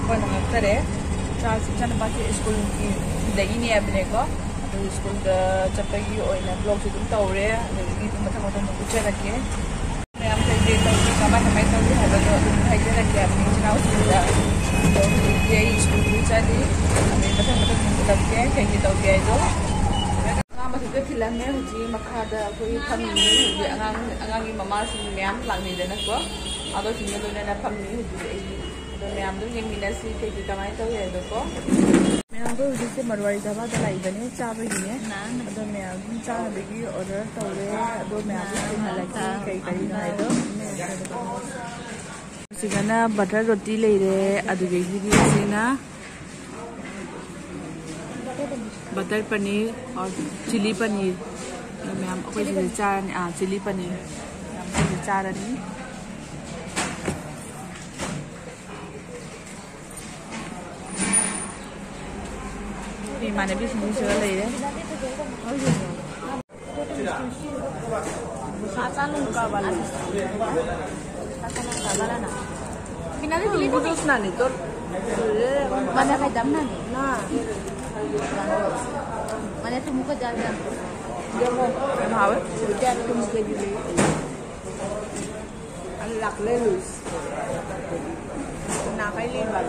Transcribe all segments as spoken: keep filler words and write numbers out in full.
ꯍꯣꯏ, ꯅꯪꯉꯛꯇꯔꯦ꯫ ꯏꯆꯥꯁꯤ, ꯏꯆꯥꯅꯨꯄꯥꯁꯤ ꯁ꯭ꯀꯨꯜꯒꯤ ꯂꯩꯅꯤ ꯍꯥꯏꯕꯅꯦꯀꯣ꯫ ꯑꯗꯨ ꯁ꯭ꯀꯨꯜꯗ ꯆꯠꯄꯒꯤ ꯑꯣꯏꯅ ꯕ꯭ꯂꯣꯛꯁꯤ ꯑꯗꯨꯝ ꯇꯧꯔꯦ꯫ ꯑꯗꯒꯤꯗꯤ ꯑꯗꯨꯝ ꯃꯊꯪ ꯃꯊꯪ ꯑꯗꯨꯝ ꯎꯠꯆꯔꯛꯀꯦ꯫ ꯃꯌꯥꯝ ꯀꯩ ꯀꯩ ꯇꯧꯔꯤ, ꯀꯃꯥꯏ ꯀꯃꯥꯏ ꯇꯧꯔꯤ ꯍꯥꯏꯕꯗꯣ ꯑꯗꯨꯝ ꯍꯥꯏꯖꯔꯛꯀꯦ ꯍꯥꯏꯕꯅꯤ ꯏꯆꯤꯟ ꯏꯅꯥꯎꯁꯤꯡꯗ꯫ ꯑꯗꯣ ꯍꯧꯖꯤꯛꯇꯤ ꯑꯩ ꯁ꯭ꯀꯨꯜꯗ ꯆꯠꯂꯤ꯫ ꯑꯗꯩ ꯃꯊꯪ ꯃꯊꯪ ꯑꯗꯨꯝ ꯎꯠꯂꯛꯀꯦ ꯀꯩ ꯀꯩ ꯇꯧꯒꯦ ꯍꯥꯏꯗꯣ꯫ ꯑꯉꯥꯡ ꯃꯊꯛꯇ ꯊꯤꯜꯂꯝꯃꯦ꯫ ꯍꯧꯖꯤꯛ ꯃꯈꯥꯗ ꯑꯩꯈꯣꯏ ꯐꯝꯃꯤ꯫ ꯍꯧꯖꯤꯛ ꯑꯉꯥꯡ, ꯑꯉꯥꯡꯒꯤ ꯃꯃꯥꯁꯤꯡ ꯃꯌꯥꯝ ꯂꯥꯛꯅꯩꯗꯅꯀꯣ꯫ ꯑꯗꯣ ꯁꯤꯡꯗ ꯂꯣꯏꯅꯅ ꯐꯝꯃꯤ ꯍꯧꯖꯤꯛ ꯑꯩ꯫ ꯑꯗꯣ ꯃꯌꯥꯝꯗꯣ ꯌꯦꯡꯃꯤꯟꯅꯁꯤ ꯀꯩ ꯀꯩ ꯀꯃꯥꯏꯅ ꯇꯧꯏ ꯍꯥꯏꯗꯣꯀꯣ꯫ ꯃꯌꯥꯝꯗꯣ ꯍꯧꯖꯤꯛꯁꯦ ꯃꯔꯋꯥꯔꯤ ꯙꯥꯕꯥꯗ ꯂꯥꯛꯏꯕꯅꯦ, ꯆꯥꯕꯒꯤꯅꯦ꯫ ꯑꯗꯣ ꯃꯌꯥꯝ ꯆꯥꯅꯕꯒꯤ ꯑꯣꯔꯗꯔ ꯇꯧꯔꯦ꯫ ꯑꯗꯣ ꯃꯌꯥꯝꯗꯣ ꯌꯦꯡꯍꯜꯂꯛꯀꯦ ꯀꯩ ꯀꯔꯤꯅꯣ ꯍꯥꯏꯗꯣ꯫ ꯁꯤꯗꯅ ꯕꯇꯔ ꯔꯣꯇꯤ ꯂꯩꯔꯦ꯫ ꯑꯗꯨꯗꯒꯤꯗꯤ ꯁꯤꯅ ꯕꯇꯔ ꯄꯅꯤꯔ ꯑꯣꯔ ꯆꯤꯂꯤ ꯄꯅꯤꯔ꯫ ꯑꯗꯣ ꯃꯌꯥꯝ ꯑꯩꯈꯣꯏ ꯁꯤꯗ ꯆꯥꯔꯅꯤ꯫ ꯑꯥ, ꯆꯤꯂꯤ ꯄꯅꯤꯔ ꯃꯌꯥꯝ ꯑꯩꯈꯣꯏ ꯁꯤꯗ ꯆꯥꯔꯅꯤ꯫ ꯏꯃꯥꯟꯅꯕꯤꯁꯤꯡꯁꯨ ꯁꯤꯗ ꯂꯩꯔꯦ꯫ Mana kay dam na ni? Na. Mana tumuka dyan dyan? Hindi ako. Ano hawa? Hindi ako tumuka dyan. Ang lakle, Luis. Nakay libat.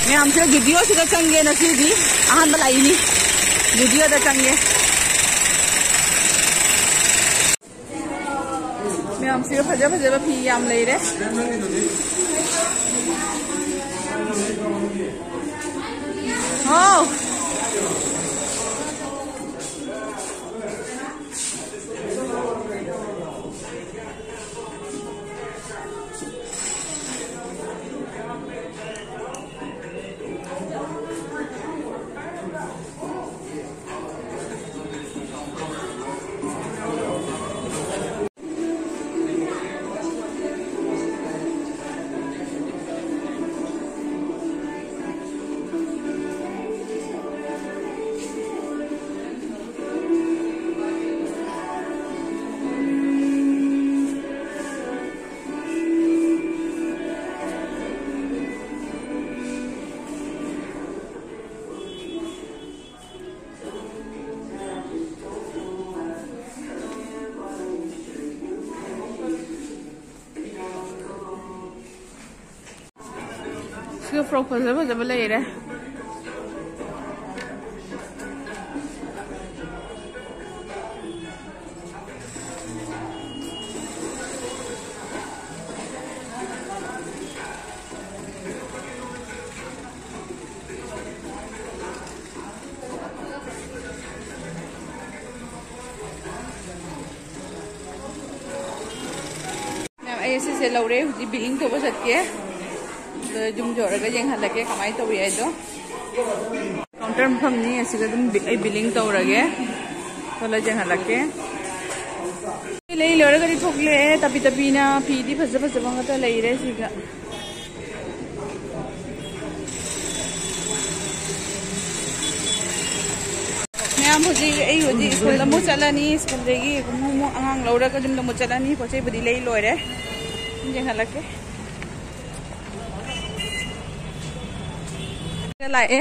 ꯃꯌꯥꯝꯁꯦ ꯚꯤꯗꯤꯑꯣꯁꯤꯗ ꯆꯪꯒꯦꯅ ꯁꯤꯗꯤ ꯑꯍꯥꯟꯕ ꯂꯥꯛꯏꯅꯤ꯫ ꯚꯤꯗꯤꯑꯣꯗ ꯆꯪꯒꯦ꯫ ꯃꯌꯥꯝꯁꯤꯒ ꯐꯖ ꯐꯖꯕ ꯐꯤ ꯌꯥꯝ ꯂꯩꯔꯦ꯫ ꯍꯥꯎ꯫ Frock ꯐꯖ ꯐꯖꯕ ꯂꯩꯔꯦ꯫ ꯃꯌꯥꯝ, ꯑꯩ ꯁꯤꯁꯦ ꯂꯧꯔꯦ꯫ ꯍꯧꯖꯤꯛ billing ꯇꯧꯕ ꯆꯠꯀꯦ꯫ ꯑꯗꯣ ꯌꯨꯝ ꯌꯧꯔꯒ ꯌꯦꯡꯍꯜꯂꯛꯀꯦ ꯀꯃꯥꯏꯅ ꯇꯧꯏ ꯍꯥꯏꯗꯣ꯫ Counter ꯃꯐꯝꯅꯤ, ꯑꯁꯤꯗ ꯑꯗꯨꯝ ꯕꯤ-, ꯑꯩ billing ꯇꯧꯔꯒꯦ꯫ ꯆꯠꯂ ꯌꯦꯡꯍꯜꯂꯛꯀꯦ꯫ ꯂꯩ ꯂꯣꯏꯔꯒꯗꯤ ꯊꯣꯛꯂꯛꯑꯦ꯫ ꯇꯄꯤ ꯇꯄꯤꯅ ꯐꯤꯗꯤ ꯐꯖ ꯐꯖꯕ ꯉꯥꯛꯇ ꯂꯩꯔꯦ ꯁꯤꯒ꯫ ꯃꯌꯥꯝ, ꯍꯧꯖꯤꯛ ꯑꯩ ꯍꯧꯖꯤꯛ ꯁ꯭ꯀꯨꯜꯗ ꯑꯃꯨꯛ ꯆꯠꯂꯅꯤ꯫ ꯁ꯭ꯀꯨꯜꯗꯒꯤ ꯑꯃꯨꯛ, ꯑꯃꯨꯛ ꯑꯉꯥꯡ ꯂꯧꯔꯒ ꯌꯨꯝꯗ ꯑꯃꯨꯛ ꯆꯠꯂꯅꯤ꯫ ꯄꯣꯠ ꯆꯩꯕꯨꯗꯤ ꯂꯩ ꯂꯣꯏꯔꯦ꯫ ꯌꯦꯡꯍꯜꯂꯛꯀꯦ꯫ ꯂꯥꯛꯑꯦ꯫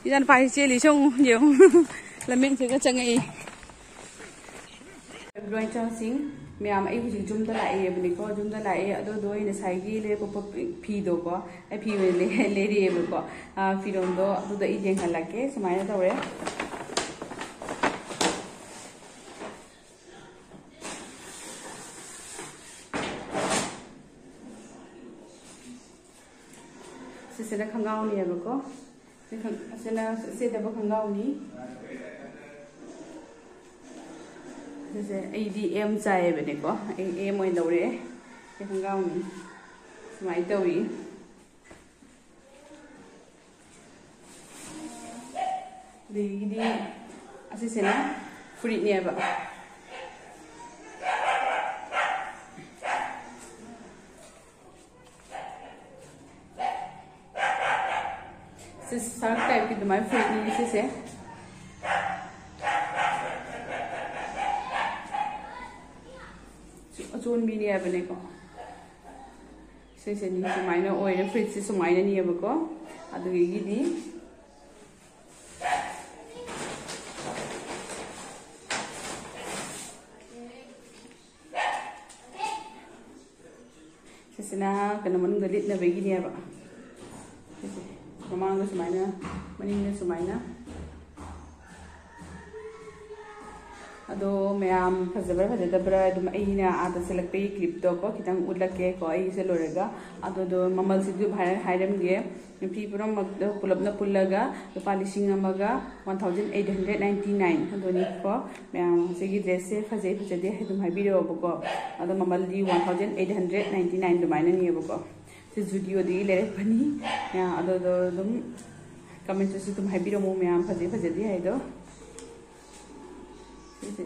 ꯏꯆꯥꯅꯨꯄꯥꯁꯤ ꯆꯦꯜꯂꯤꯁꯦ ꯑꯃꯨꯛ ꯌꯦꯡꯉꯨ꯫ ꯂꯝꯕꯦꯟꯁꯤꯒ ꯆꯪꯉꯛꯏ꯫ Everyone, ꯆꯥꯁꯤꯡ ꯃꯌꯥꯝ, ꯑꯩ ꯍꯧꯖꯤꯛ ꯌꯨꯝꯗ ꯂꯥꯛꯑꯦꯕꯅꯤꯀꯣ꯫ ꯌꯨꯝꯗ ꯂꯥꯛꯑꯦ꯫ ꯑꯗꯨꯗꯣ ꯑꯩ ꯉꯁꯥꯏꯒꯤ ꯂꯩꯔꯛꯄ ꯄꯣꯠ-, ꯐꯤꯗꯣꯀꯣ, ꯑꯩ ꯐꯤ ꯑꯣꯏꯅ ꯂꯩ-, ꯂꯩꯔꯛꯑꯦꯕꯀꯣ꯫ ꯑꯥ, ꯐꯤꯔꯣꯟꯗꯣ ꯑꯗꯨꯗꯣ ꯑꯩ ꯌꯦꯡꯍꯜꯂꯛꯀꯦ꯫ ꯁꯨꯃꯥꯏꯅ ꯇꯧꯔꯦ꯫ ꯁꯤꯁꯤꯅ ꯈꯣꯡꯒ꯭ꯔꯥꯎꯅꯦꯕꯀꯣ꯫ ꯁꯤ ꯈꯪ-, ꯑꯁꯤꯅ ꯁꯦꯠꯇꯕ ꯈꯣꯡꯒ꯭ꯔꯥꯎꯅꯤ꯫ ꯁꯤꯁꯦ ꯑꯩꯗꯤ M ꯆꯥꯏꯌꯦꯕꯅꯦꯀꯣ꯫ ꯑꯩ M ꯑꯣꯏꯅ ꯂꯧꯔꯛꯑꯦ꯫ ꯁꯤ ꯈꯣꯡꯒ꯭ꯔꯥꯎꯅꯤ꯫ ꯁꯨꯃꯥꯏꯅ ꯇꯧꯏ꯫ ꯑꯗꯒꯤꯗꯤ ꯑꯁꯤꯁꯤꯅ ꯐꯨꯔꯤꯠꯅꯦꯕ꯫ ꯁꯤ shirt type ꯀꯤ ꯑꯗꯨꯃꯥꯏꯅ ꯐꯨꯔꯤꯠꯅꯤ ꯁꯤꯁꯦ꯫ ꯑꯆꯣꯟꯕꯤꯅꯦ ꯍꯥꯏꯕꯅꯦꯀꯣ꯫ ꯁꯤꯁꯤꯅꯤ ꯁꯨꯃꯥꯏꯅ ꯑꯣꯏꯔꯦ, ꯐꯨꯔꯤꯠꯁꯤ ꯁꯨꯃꯥꯏꯅꯅꯦꯕꯀꯣ꯫ ꯑꯗꯨꯗꯒꯤꯗꯤ ꯁꯤꯁꯤꯅ ꯀꯩꯅꯣ ꯃꯅꯨꯡꯗ ꯂꯤꯠꯅꯕꯒꯤꯅꯦꯕ꯫ ꯃꯃꯥꯡꯗ ꯁꯨꯃꯥꯏꯅ, ꯃꯅꯤꯡꯗ ꯁꯨꯃꯥꯏꯅ꯫ ꯑꯗꯣ ꯃꯌꯥꯝ ꯐꯖꯕ꯭ꯔꯥ ꯐꯖꯗꯕ꯭ꯔꯥ ꯑꯗꯨꯝ ꯑꯩꯅ ꯑꯥꯗ ꯆꯠꯂꯛꯄꯒꯤ ꯀ꯭ꯂꯤꯞꯇꯣꯀꯣ ꯈꯤꯇꯪ ꯎꯠꯂꯛꯀꯦꯀꯣ ꯑꯩꯒꯤꯁꯦ ꯂꯣꯏꯔꯒ꯫ ꯑꯗꯨꯗꯣ ꯃꯃꯜꯁꯤꯁꯨ ꯍꯥꯏꯔ-, ꯍꯥꯏꯔꯝꯒꯦ꯫ ꯐꯤ ꯄꯨꯝꯅꯃꯛꯇ ꯄꯨꯂꯞꯅ ꯄꯨꯜꯂꯒ ꯂꯨꯄꯥ ꯂꯤꯁꯤꯡ ꯑꯃꯒ one thousand eight hundred ninety nine ꯑꯗꯨꯅꯤꯀꯣ꯫ ꯃꯌꯥꯝ ꯁꯤꯒꯤ ꯗ꯭ꯔꯦꯁꯁꯦ ꯐꯖꯩ ꯐꯖꯗꯦ ꯑꯗꯨꯝ ꯍꯥꯏꯕꯤꯔꯛꯑꯣꯕꯀꯣ꯫ ꯑꯗꯣ ꯃꯃꯜꯗꯤ one thousand eight hundred ninety nine ꯑꯗꯨꯃꯥꯏꯅꯅꯦꯕꯀꯣ꯫ ꯁꯤ ꯖꯨꯗꯤꯑꯣꯗꯒꯤ ꯂꯩꯔꯛꯄꯅꯤ꯫ ꯑ, ꯑꯗꯨꯗꯣ ꯑꯗꯨꯝ ꯀꯃꯦꯟꯇꯁꯨ ꯑꯗꯨꯝ ꯍꯥꯏꯕꯤꯔꯝꯃꯣ ꯃꯌꯥꯝ ꯐꯖꯩ ꯐꯖꯗꯦ ꯍꯥꯏꯗꯣ꯫ ꯁꯤꯁꯦ꯫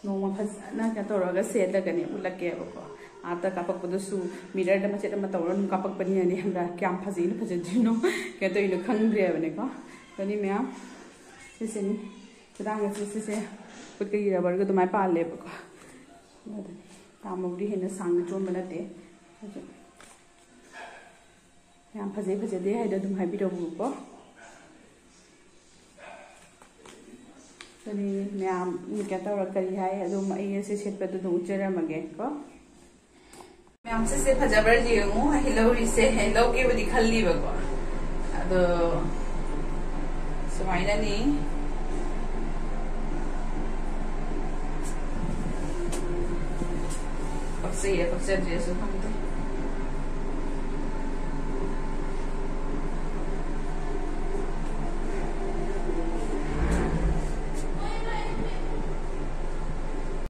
ꯅꯣꯡꯃ ꯐꯖꯅ ꯀꯩꯅꯣ ꯇꯧꯔꯒ ꯁꯦꯠꯂꯒꯅꯦ ꯎꯠꯂꯛꯀꯦꯕꯀꯣ꯫ ꯑꯥꯗ ꯀꯥꯞꯄꯛꯄꯗꯁꯨ ꯃꯤꯔꯔꯗ ꯃꯆꯦꯠ ꯑꯃ ꯇꯧꯔꯒ ꯑꯗꯨꯝ ꯀꯥꯞꯄꯛꯄꯅꯤꯅꯅꯦ ꯈꯪꯕ꯭ꯔꯥ? ꯀꯌꯥꯝ ꯐꯖꯩꯅꯣ ꯐꯖꯗ꯭ꯔꯤꯅꯣ ꯀꯩꯅꯣ ꯇꯧꯔꯤꯅꯣ ꯈꯪꯗ꯭ꯔꯦꯕꯅꯦꯀꯣ꯫ ꯑꯗꯨꯅꯤ ꯃꯌꯥꯝ ꯁꯤꯁꯤꯅꯤ꯫ ꯈꯨꯗꯥꯡ ꯑꯁꯤ ꯁꯤꯁꯦ ꯈꯨꯠꯀꯤ ꯔꯕꯔꯒ ꯑꯗꯨꯃꯥꯏꯅ ꯄꯥꯜꯂꯦꯕꯀꯣ꯫ ꯑꯗꯨꯅꯤ꯫ ꯇꯥꯃꯧꯗꯤ ꯍꯦꯟꯅ ꯁꯥꯡꯅ ꯆꯣꯟꯕ ꯅꯠꯇꯦ꯫ ꯑꯗꯨ ꯌꯥꯝ ꯐꯖꯩ ꯐꯖꯗꯦ ꯍꯥꯏꯗꯣ ꯑꯗꯨꯝ ꯍꯥꯏꯕꯤꯔꯛꯎꯀꯣ꯫ ꯑꯗꯨꯅꯤ ꯃꯌꯥꯝ ꯀꯩꯅꯣ ꯇꯧꯔ ꯀꯔꯤ ꯍꯥꯏ ꯑꯗꯨꯝ ꯑꯩ ꯑꯁꯤ ꯁꯦꯠꯄꯗꯣ ꯑꯗꯨꯝ ꯎꯠꯆꯔꯝꯃꯒꯦ ꯀꯣ꯫ ꯃꯌꯥꯝ ꯁꯤꯁꯦ ꯐꯖꯕ꯭ꯔꯥ ꯌꯦꯡꯉꯨ꯫ ꯑꯩ ꯂꯧꯔꯤꯁꯦ, ꯑꯩ ꯂꯧꯒꯦꯕꯨꯗꯤ ꯈꯜꯂꯤꯕꯀꯣ꯫ ꯑꯗꯣ ꯁꯨꯃꯥꯏꯅꯅꯤ꯫ ꯄꯛꯆꯩꯌꯦ, ꯄꯛꯆꯗ꯭ꯔꯦꯁꯨ ꯈꯪꯗꯦ꯫